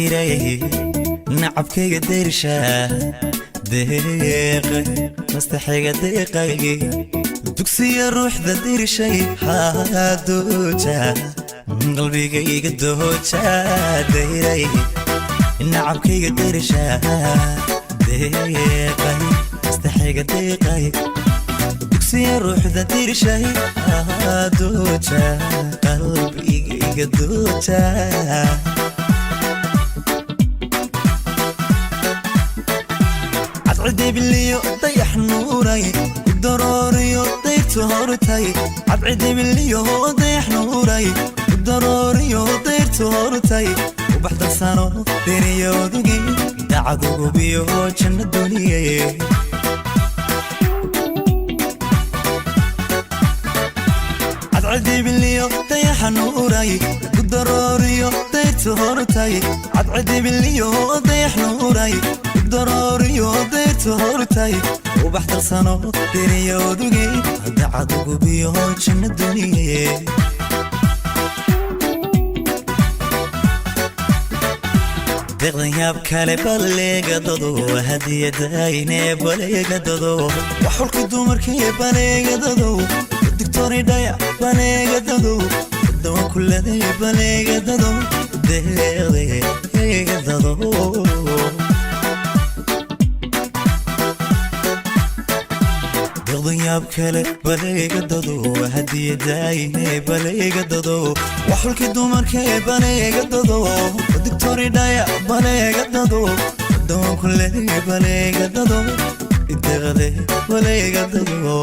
Dayray nacabkayga dayrsha, deeqay mastaxayga, deeqay dugsiya ruuxda dirshay, dooja qalbigayga, dooja. Dayray nacabkayga dayrsha, deeqay mastaxayga, deeqay dugsiya ruuxda dirshay, dooja qalbigayga, dooja. Cadcidibiliyo dayax nuuray udarooriyo dayrtu hortay, cadcidibiliyo dayax nuuray udarooriyo dayrtu hortay, ubax darsano deriyodugi dacadugubiyo janno duniye. Cadcidibiliyo dayaxa nuuray udarooriyo dayrtu hortay, cadcidibiliyo dayax nuuray udarooriyo dayrtu hortay, ubax darsano deriyodugi dacadugubiyo janno duniye. Deeqdan yaab kale baleegadado, hadiyadayne baleegadado, waxulka dumarkee baleegadado, digtoridhaya baleegadado, dawa kuladay baleegadado, deeqdeegadado. Deeqdan yaab kale baleegadado, hadiyadayne baleegadado, waxulka dumarkee baleegadado, digtoridhaya baleegadado, dawa kuladay baleegadado, deeqde baleegadado.